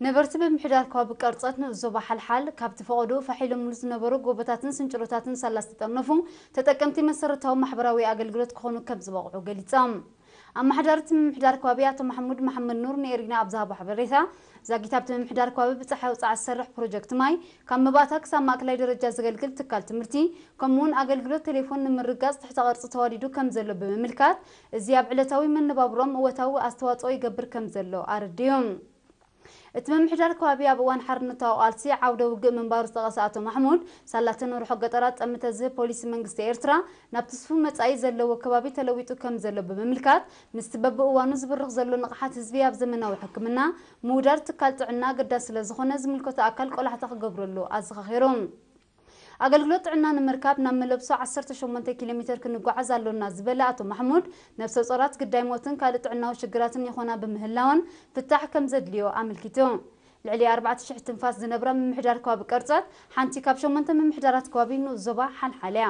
ነበርቲ ምምሕዳር ከባቢ ቀርጸት ንኡስ ዞባ ሓልሓል ካብቲ ፈቐዶ ፋሕ ኢሎምሉ ዝነበሩ ጎቦታትን ስንጭሮታትን ሳላ ዝተጠርነፉ ተጠቀምቲ መሰረታዊ ማሕበራዊ ኣገልግሎት ክኾኑ ከም ዝበቕዑ ገሊጾም። ኣመሓዳሪ እቲ ምምሕዳር ከባቢ ኣቶ ማሕሙድ መሓመድ ኑር ንኤሪና ኣብ ዝሃቦ ሓበሬታ፣ ዛጊት ኣብቲ ምምሕዳር ከባቢ ብጸሓይ ውጽዓት ዝሰርሕ ፕሮጀክት ማይ ካብ መባእታ ክሳብ ማእከላይ ደረጃ ዘገልግል ትካል ትምህርቲ ከምኡውን ኣገልግሎት ቴሌፎን ንምርጋጽ ትሕተ ቅርጺ ተዋዲዱ ከም ዘሎ ብምምልካት፣ እዚ ኣብ ዕለታዊ መነባብሮም እወታዊ ኣስተዋጽኦ ይገብር ከም ዘሎ ኣረድዮም። እቲ ምምሕዳር ከባቢ ኣብ እዋን ሓርነታዊ ቃልሲ ዓውደ ውግእ ምንባሩ ዝጠቐሰ ኣቶ ማሕሙድ፣ ሳላተን ርሑቕ ገጠራት ጠምተ ዝህብ ፖሊሲ መንግስቲ ኤርትራ ናብቲ ስፉ መጻኢ ዘለዎ ከባቢ ተለዊጡ ከም ዘሎ ብምምልካት፣ ምስቲ በብእዋኑ ዝብርኽ ዘሎ ንቕሓት ህዝቢ ኣብ ዘመናዊ ሕክምና ምውዳድ ትካል ጥዕና ኣገዳሲ ስለ ዝኾነ ዝምልከቶ ኣካል ቆላሕታ ክገብረሉ ኣዘኻኺሩ። ኣገልግሎት ጥዕና ንምርካብ ናብ መለብሶ ዓሰርተ ሸሞንተ ኪሎ ሜትር ክንጓዓዝ ኣሎና ዝበለ ኣቶ ማሕሙድ፣ ነብሰ ጾራት ግዳይ ሞትን ካልእ ጥዕናዊ ሽግራትን ይኾና ብምህላወን ፍታሕ ከም ዘድልዮ ኣመልኪቱ። ልዕሊ ኣርባዕተ ሽሕ ትንፋስ ዝነብራ ምምሕዳር ከባቢ ቀርጸት ሓንቲ ካብ ሸሞንተ ምምሕዳራት ከባቢ ንኡስ ዞባ ሓልሓል እያ።